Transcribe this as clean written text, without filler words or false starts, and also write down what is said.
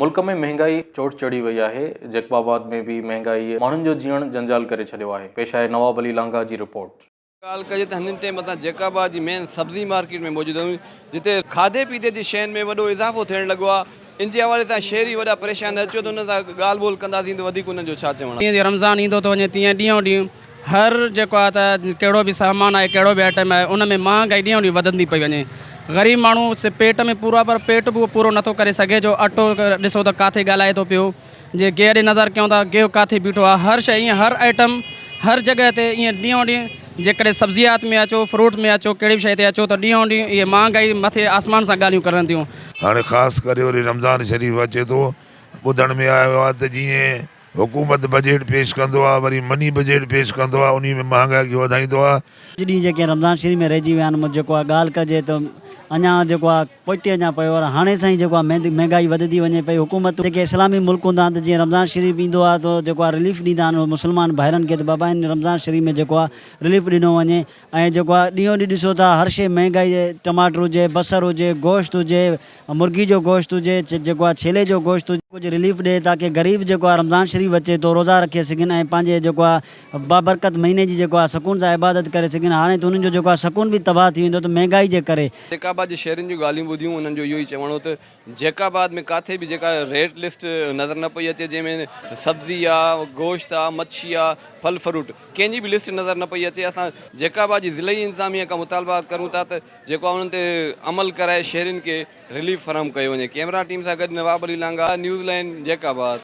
ملڪ ۾ مهنگائي چوٽ چڙهي وئي آهي، جيڪب آباد ۾ به مهنگائي ماڻهن جو جيئڻ جنجال ڪري ڇڏيو آهي، پيش آهي نواب علي لانگاهه جي رپورٽ. ڳالهه ڪجي ته هنن ٽيم اسان جيڪب آباد جي مين سبزي مارڪيٽ ۾ موجود آهيون جتي کاڌي پيتي جي شين ۾ وڏو اضافو ٿيڻ لڳو آهي ان جي حوالي سان شهري وڏا پريشان آهن اچو ته انهن سان ڳالهه ٻولهه ڪنداسين ته وڌيڪ انهن جو ڇا چوڻ آهي. جيئن جيئن رمضان ايندو ٿو وڃي تيئن ڏينهون ڏينهن هر جيڪو آهي ته ڪهڙو به سامان آهي ڪهڙو به آئٽم آهي ان ۾ مهانگائي ڏينهون ڏينهن وڌندي پئي وڃي غريب ماڻهو سي پيٽ ۾ پورو آهي پر پيٽ به اهو پورو نٿو ڪري سگهي جو اٽو ڏسو ته ڪاٿي ڳالهائي ٿو پيو جي گيهه ڏي نظر ڪيون ٿا گيهه ڪاٿي بيٺو آهي هر شيء ائين هر آئٽم هر جڳهه تي ائين ڏينهون ڏينهن جيڪڏهن سبزيات ۾ اچو فروٽ ۾ اچو ڪهڙي به شيء تي اچو ته ڏينهون ڏينهن اهي مهانگائي مٿي آسمان سان ڳالهيون ڪرن ٿيون. هاڻي خاص ڪري وري رمضان شريف اچي ٿو ٻڌڻ ۾ آيو آهي ته جيئن حڪومت بجيٽ پيش ڪندو آ وري مني بجيٽ پيش ڪندو آ انهي ۾ مهانگائي کي وڌائيندو آ. ڪجهه ڏينهن جيڪي رمضان شريف ۾ رهجي ويا آهن جيڪو آ ڳالهه ڪجي ته اڃا جيڪو آ پوئتي اڃا پيو آ هاڻي سائين جيڪو آ مهنگائي وڌندي وڃي پئي حڪومت جيڪي اسلامي ملڪ هوندا آهن ته جيئن رمضان شريف ايندو آ ته جيڪو آ رليف ڏيندا آهن مسلمان ڀائرن کي ته بابا ان رمضان شريف ۾ جيڪو آ رليف ڏنو وڃي ۽ جيڪو آ ڏينهون ڏينهن ڏسو ٿا هر شيء مهنگائي ٽماٽر هجي بصر هجي گوشت هجي مرغي جو گوشت هجي جيڪو آ ڇيلي جو گوشت هجي ڪجهه رليف ڏي تاڪه غريب جيڪو آ رمضان شريف اچي ٿو روزا رکي سگهن ۽ پنهنجي جيڪو آ بابرڪت مهيني جي جيڪو آ سڪون سان عبادت ڪري سگهن هاڻي ته انهن جو جيڪو آ سڪون به تباهه ٿي ويندو ته مهنگائي جي ڪري. جيڪب آباد جي شهرين جون ڳالهيون ٻڌيون انهن جو اهو ئي چوڻ هو ته جيڪب آباد ۾ ڪاٿي به جيڪا ريٽ لسٽ نظر نه پئي اچي جنهن ۾ سبزي آ گوشت آ مڇي آ ڦل فروٽ ڪنهن جي به لسٽ نظر نه پئي اچي اسان جيڪب آباد جي ضلعي انتظاميه کان مطالبا ڪرون ٿا ته جيڪو آهي انهن تي عمل ڪرائي شهرين کي رليف فراهم ڪيو وڃي ڪيمرا ٽيم سان گڏ Nawab Ali Langah news line Jacobabad.